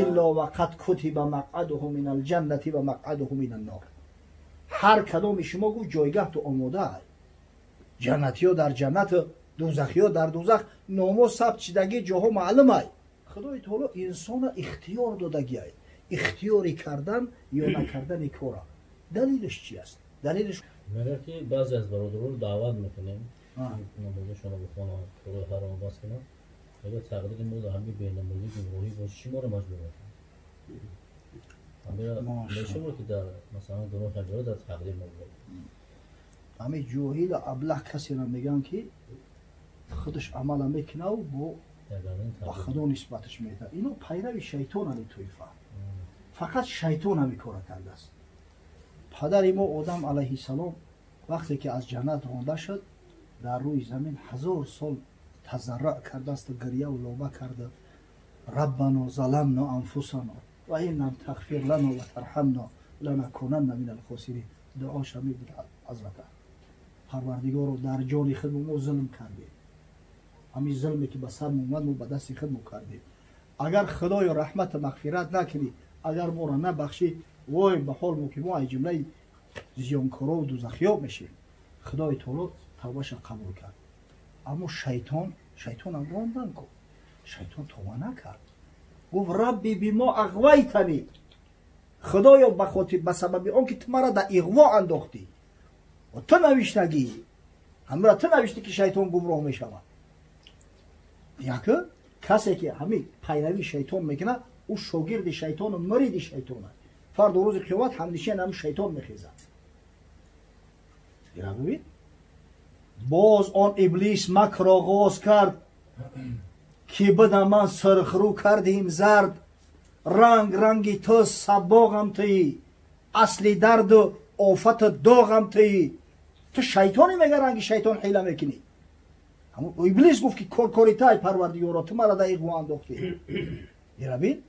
الا وقد كتب مقعده من الجنة و مقعده من النار. ҳар кадоми шумо гуфт ҷойгаҳ ту омода ай. Ҷаннатиё дар ҷаннат, дӯзахиё дар дӯзах, номо сабт шидагӣ ҷоҳо маълум ай. Худои таоло инсона ихтиёр додагӣ ай, ихтиёри кардан ё накардани кора. Далилаш чи аст? Далилаш мегӯяд ки баъзе аз бародаронро даъват мекунем, намозашонро бихонанд, корҳои ҳаром бас кунанд. Мегӯяд тақдири мо дар ҳамин бенамозӣ гумроҳӣ бошад, чӣ моро маҷбур мекунад? Мешавад ки дар масалан гуноҳ ҳамеро дар тақдир мо бошад. Ҳамин ҷоҳилу аблаҳ касеро мегӯянд ки худаш амала мекунаву бо ба худо нисбаташ медиҳад. Ино пайрави шайтонанд, ин тоифа. Фақат шайтон ҳамин кора кардааст. Падари мо Одам алайҳиссалом вақте ки аз ҷаннат ронда шуд, дар рӯи замин 1000 сол тазарруъ кардааст, гирьяву лоба карда: раббано заламно анфусано ва ин лам тағфир лано ва тарҳамно ланакунанна минал хосирин. Дуоша мебуд ҳазрата: Парвардигоро, дар ҷони худ мо зулм кардем, ҳамин зулме ки ба сар омад мо ба дасти худ мо кардем. Агар Худоё раҳмату мағфират накунӣ, агар моро набахшӣ, вой ба ҳол мо ки мо аз ҷумлаи зиёнкорову дӯзахиёб мешем. Худои таоло тавбаша қабул кард. Аммо шайтонам рондан ку, шайтон тавба накард. Гуфт: рабби бимо ағвайтани, Худоё ба хотир ба сабаби он ки ту мара дар иғво андохтӣ, ту навиштагӣ, ҳамра ту навиштӣ ки шайтон гумроҳ мешавад. Яке касе ки ҳамин пайравии шайтон мекунад, ӯ шогирди шайтону муриди шайтон аст. Фардо рӯзи қиёмат ҳамнишин ҳамин шайтон мехезад. Ира бибин, боз он иблис макр оғоз кард ки буда ман сурхрӯ кардим зард, ранг ранги ту сабоғам туӣ, асли дарду офату доғам туӣ. Ту шайтоне мега ранги шайтон ҳила мекунӣ. Иблис гуфт ки кор кори тай, Парвардигоро, ту мара дар иғво андохтӣ. Ира бин,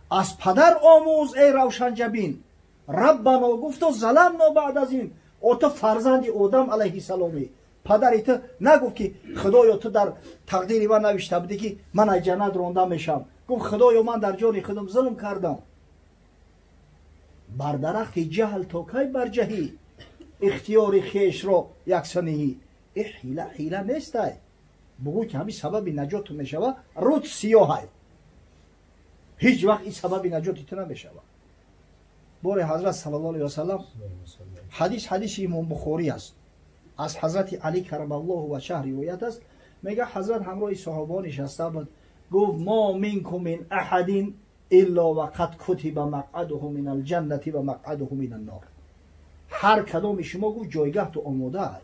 аз падар омӯз эй равшанҷабин. Раббано гуфту заламно баъд аз ин. О ту фарзанди Одам алайҳиссаломӣ, падари ту нагуфт ки Худоё, ту дар тақдири ман навишта будӣ ки ман аз ҷаннат ронда мешавам. Гуфт: Худоё, ман дар ҷони худам зулм кардам. Бар дарахти ҷаҳл то кай барҷаҳӣ, ихтиёри хешро яксаниҳӣ? Э ҳила ҳила нестай. Бугӯ ки ҳамин сабаби наҷоту мешава, рӯд сиёҳай, ҳеҷ вақт ин сабаби наҷоти ту намешавад. Боре ҳазрат саллаллоҳу алайҳи васаллам, ҳадис ҳадиси имом Бухорӣ аст, аз ҳазрати Али карамаллоҳу ваҷҳаҳ ривоят аст, мега ҳазрат ҳамроҳи соҳобаҳо нишаста буд. Гуфт: мо минкум мин аҳадин илло вақад кутиба мақъадуҳу мин алҷаннати ва мақъадуҳу мин аннор. Ҳар кадоми шумо гуфт ҷойгаҳ ту омода ай.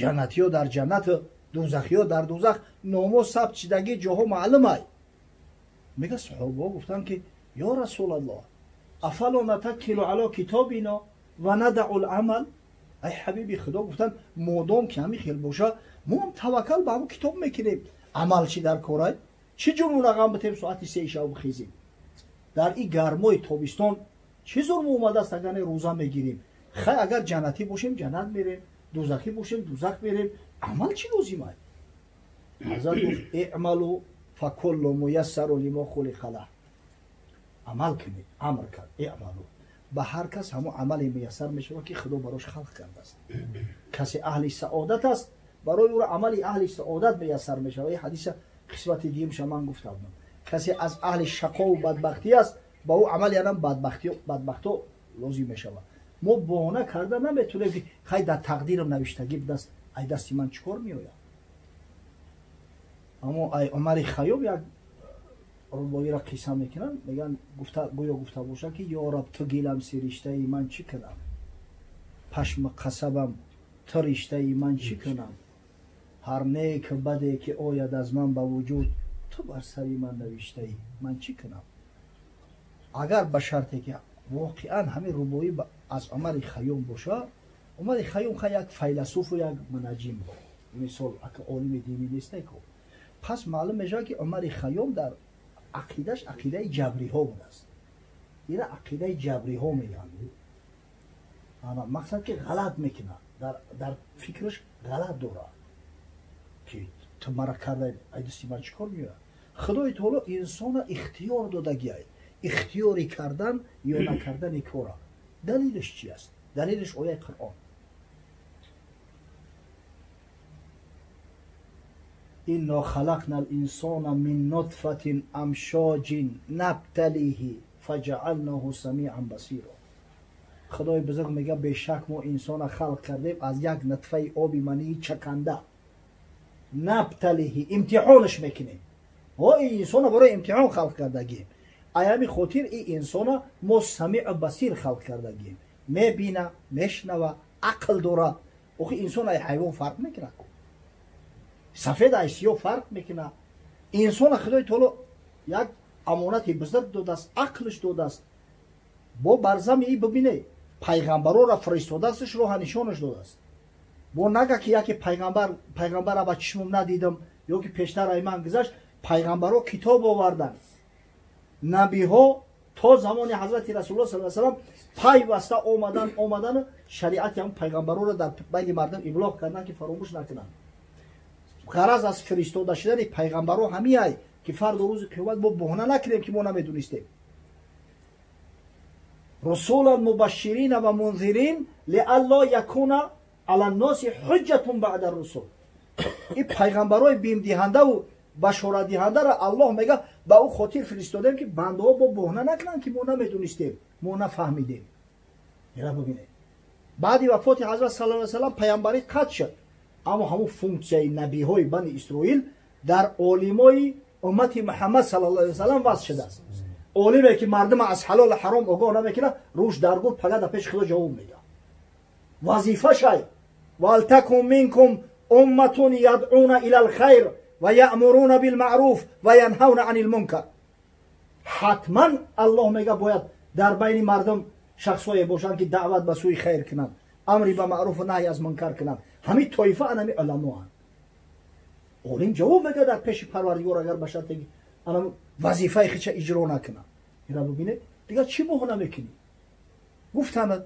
Ҷаннатиё дар ҷаннат, дӯзахиё дар дӯзах, номо сабт шидагӣ ҷоҳо маълум ай. Мега соҳобаҳо гуфтанд ки ё расулаллоҳ, афало натаккилу ало китобино ва надау ламал? Ай ҳабиби Худо, гуфтанд, модом ки ҳамин хел боша, мо ҳам таваккал ба ҳамон китоб мекунем, амал чӣ дар корай? Чӣ ҷурму рағам битем, соати 3 шаб бихезем дар ин гармои тобистон? Чӣ зурму омадааст агар не рӯза мегирем? Хай, агар ҷаннатӣ бошем, ҷаннат мерем, дӯзахӣ бошем, дӯзах мерем, амал чӣ лозим ай? Ҳазрат гуфт: иъмалу факуллу муяссару лимо хулиқа лаҳ. Амал кунед, амр кард: иъмалу, ба ҳар кас ҳамон амале муяссар мешавад ки Худо барош халқ кардааст. Касе аҳли саодат аст, барои ӯро амали аҳли саодат муяссар мешавад. Ин ҳадиса қисмати дуюмша ман гуфта будам. Касе аз аҳли шақову бадбахтӣ аст, ба ӯ амали анам бадбахто лозим мешавад. Мо баҳона карда наметавонем ки хай, дар тақдирам навиштагӣ будаст, ай дасти ман чӣ кор меояд? Аммо ай Умари Хайём як рубоиро қисса мекунанд, мегӯянд гӯё гуфта бошад ки: ё раб, ту гилам сириштаи, ман чӣ кунам? Пашми қасабам ту риштаи, ман чӣ кунам? Ҳар нек баде ки ояд аз ман ба вуҷуд, ту бар сари ман навиштаӣ, ман чӣ кунам? Агар ба шарте ки воқеан ҳамин рубоӣ аз Умари Хайём боша, Умари Хайём ха як файласуфу як мунаҷим, мисол, ака олими динӣ нестай ку, пас маълум мешавад ки Умари Хайём дар ақидаш ақидаи ҷабриҳо будааст. Ира ақидаи ҷабриҳо мегӯянд. Мақсад ки ғалат мекунад, дар фикраш ғалат дорад ки Ту мара карда ай дасти ман чӣ кор меояд? Худои таоло инсона ихтиёр додагиай, ихтиёри кардан ё накардани кора. Далилаш чи аст? Далилаш ояи Қуръон. Инно халақна л-инсона мин нутфатин амшоҷин набталиҳи фаҷаалнаҳу самиан басиро. Худои бузург мега бешак мо инсона халқ кардем аз як нутфаи оби мании чаканда. Набталиҳи имтиҳонаш мекунем. О инсона барои имтиҳон халқ кардагием. Аями хотир и инсона мо самиъу басир халқ кардагием. Мебина, мешнава, ақл дора. Охи инсон ай ҳайвон фарқ мекунад, сафед ай сиёҳ фарқ мекунад. Инсона Худои таоло як амонати бузург додааст, ақлш додааст. Бо барзами и бибине, пайғамбарора фиристодаастш, роҳа нишонаш додааст. Бо нага ки яке пайғамбара ба чишмум надидам ё ки пештар ай ман гузашт, пайғамбаро китоб оварданд. Набиҳо то замони ҳазрати Расулуллоҳ саллаллоҳу алайҳи васаллам пайваста омадан шариати ҳам пайғамбарора дар байни мардум иблоғ карданд ки фаромӯш накунанд. Ғараз аз фиристода шудани пайғамбаро ҳамиай ки фардо рӯзи қиёмат мо баҳона накунем ки мо намедонистем. Русулан мубашширина ва мунзирин лиалло якуна ала нноси ҳуҷҷатун баъда русул. Ин пайғамбарои бимдиҳандаву башоратдиҳандаро Аллоҳ мега ба ӯ хотир фиристодем ки бандаҳо бо баҳона накунанд ки мо намедонистем, мо нафаҳмидем. Ира бибинед, баъди вафоти ҳазрат саллаллоҳу алайҳи васаллам пайғамбарӣ қатъ шуд, аммо ҳамун функсияи набиҳои бани Исроил дар олимои уммати Муҳаммад саллаллоҳу алайҳи васаллам вазъ шудааст. Олиме ки мардума аз ҳалолу ҳаром огоҳ намекунад, рӯш дар гур пага дар пеши Худо ҷавоб медиҳад. Вазифашай валтакун минкум умматун ядъуна ила лхайр ва яъмуруна билмаъруф ва янҳавна ани лмункар. Ҳатман Аллоҳ мега бояд дар байни мардум шахсое бошанд ки даъват ба сӯи хайр кунанд, амри ба маъруфу наҳй аз мункар кунанд. Ҳамин тоифа анами уламоанд. Олим ҷавоб медиҳад дар пеши Парвардигор агар ба шарте ки анам вазифаи худша иҷро накунад. Ира бибинед, дигар чӣ баҳона мекунӣ? Гуфтанд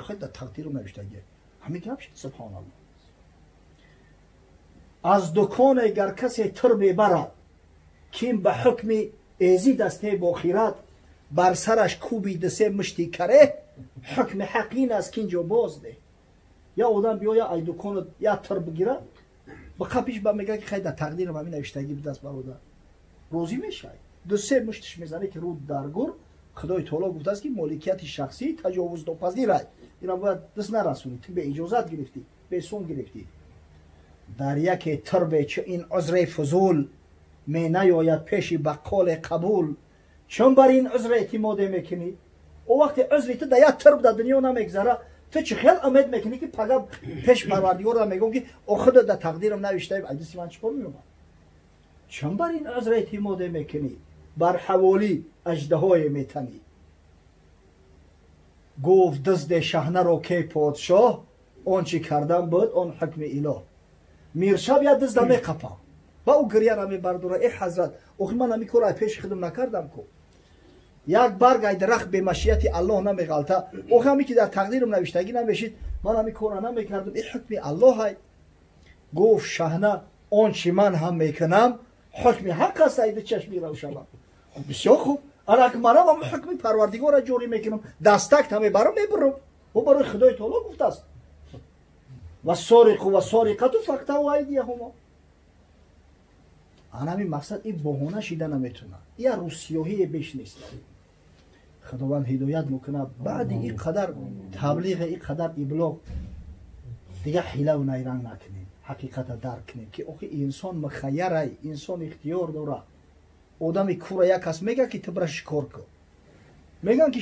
хай дар тақдиру навиштагӣ. Ҳамин гап шуд, субҳоналлоҳ. Аз дуконе гар касе тир мебарад, ким ба ҳукми эзӣ дасте бохират, бар сараш кӯби дисе мушти каре, ҳукми ҳақ ин аст ки инҷо боз деҳ. Я одам биёя ай дукону я тир бигира, ба қапиш ба мега ки хай дар тақдирам ҳамин навиштагӣ будааст, бародар. Розӣ мешавӣ. Ду-се муштиш мезанӣ ки рӯ дар гур. Худои таоло гуфтааст ки моликияти шахсӣ таҷовузнопазирай. Ина бояд даст нарасонӣ. Ту беиҷозат гирифтӣ, бесум гирифтӣ. Дар яке тирбе чу ин узри фузул менаёяд пеши баққоли қабул. Чун бар ин узр эътимоде мекунӣ, о вақте узри ту дар як тирб дар дунё намегзара, ту чӣ хел умед мекунӣ ки пага пеш Парвардигорро мегӯм ки о худо дар тақдирам навиштаем, ай дасти ман чӣ кор меомад? Чун бар ин узр эътимоде мекунӣ, бар ҳаволӣ аждаҳое метанӣ. Гуфт дузде шаҳнаро ке подшоҳ, он чӣ кардан буд он ҳукми илоҳ. Миршаб як дузда меқапам, ба ӯ гиря намебардора. Э ҳазрат, охи ман ҳамин корро пеши худам накардам ку. Як барг ай дарахт бемашияти Аллоҳ намеғалта. Охи ҳамин ки дар тақдирам навиштагӣ намешид, ман ҳамин корро намекардам. Э ҳукми Аллоҳай. Гуфт шаҳна он чӣ ман ҳам мекунам ҳукми ҳақ аст, ай ду чашми равшанам. Бисёр хуб, ана ки манам ҳам ҳукми Парвардигорро ҷорӣ мекунам, дастак тамебарам мебурам. Ӯ барои Худои таоло гуфтааст вассориқу вассориқату фақтаъу айдияҳумо. Ана ҳамин мақсад ин баҳона шида наметавонад. Я рӯсиёҳие беш нест. Худованд ҳидоят мекунад. Баъди ин қадар таблиғ, ин қадар иблоғ, дигар ҳилаву найранг накунем, ҳақиқата дарк кунем ки охи инсон мухайярай, инсон ихтиёр дорад. Одами кура як кас мега ки ту бира шикор кун, меган ки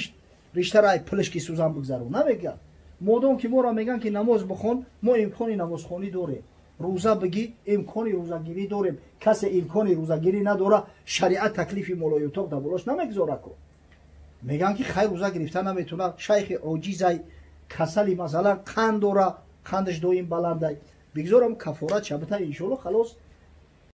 риштара ай пилиш ки сӯзан бигзарон, намеган. Модом ки моро меган ки намоз бихон, мо имкони намозхонӣ дорем. Рӯза бигӣ, имкони рӯзагирӣ дорем. Касе имкони рӯзагирӣ надора, шариат таклифи молоютоқ дар болош намегузора ку. Меган ки хайр рӯза гирифта наметавонад, шайхи оҷизай, касали масалан қанд дора, қандаш доим баландай. Бигзорам кафорат шабата, иншоалло халос